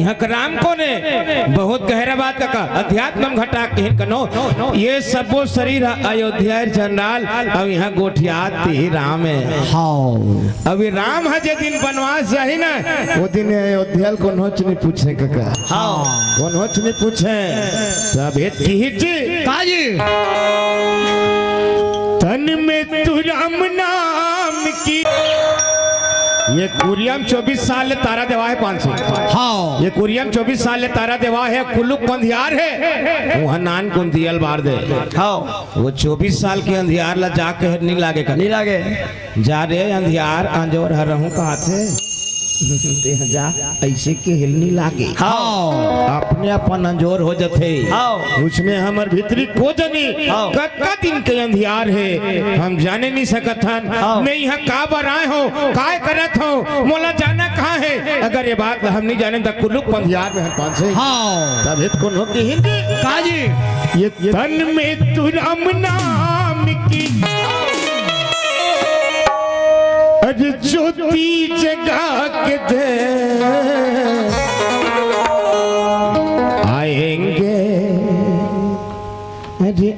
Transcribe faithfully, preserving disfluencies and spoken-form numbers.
इहाँ के राम कोन हे? बहुत गहरा बात कका, अध्यात्म घटा कहिन कनो। ये सबो शरीर ह अयोध्या चंडाल, अउ इहाँ गोठियात ही राम हे। हाँ। अब ये राम ह जे दिन बनवास जाही ना, वो दिन ये अयोध्या ल कोनोच नहीं पूछे कका। हाँ। कोनोच नहीं पूछे। सब हित की हित जी। का जी? तन में तू राम नाम की। ये कुरिया म चौबीस साल ले तारा देवा हे पाँच सौ। हाँ। ये कुरिया म चौबीस साल ले तारा देवा हे, कुल्लू के अंधियार हे। वहाँ नान कुन दियल बार दे। हाँ। वो चौबीस साल के अंधियार ला जाके नहीं लागे का। नहीं लागे। जा रे अंधियार, अंजोर हरहूँ कहाथे। तेह जा, ऐसे के हिल नहीं लागे। हाँ। अपने अपन अंजोर हो जथे। हाँ। उसने हमर भीतरी को जनी। हाँ। कतका दिन के अंधियार हे, हम जाने नहीं सकत हन। हाँ। मैं यहाँ का बर आए हो, काय करत हो, मोला जाना कहाँ हे? अगर ये बात हम नहीं जाने त कुल्लू के अंधियार में हम पाँच सौ। हाँ। तब हित कोन हो की हिंदी? का जी? ये तन में तू राम नाम की, अरे ज्योति जगा के दे आएंगे। अरे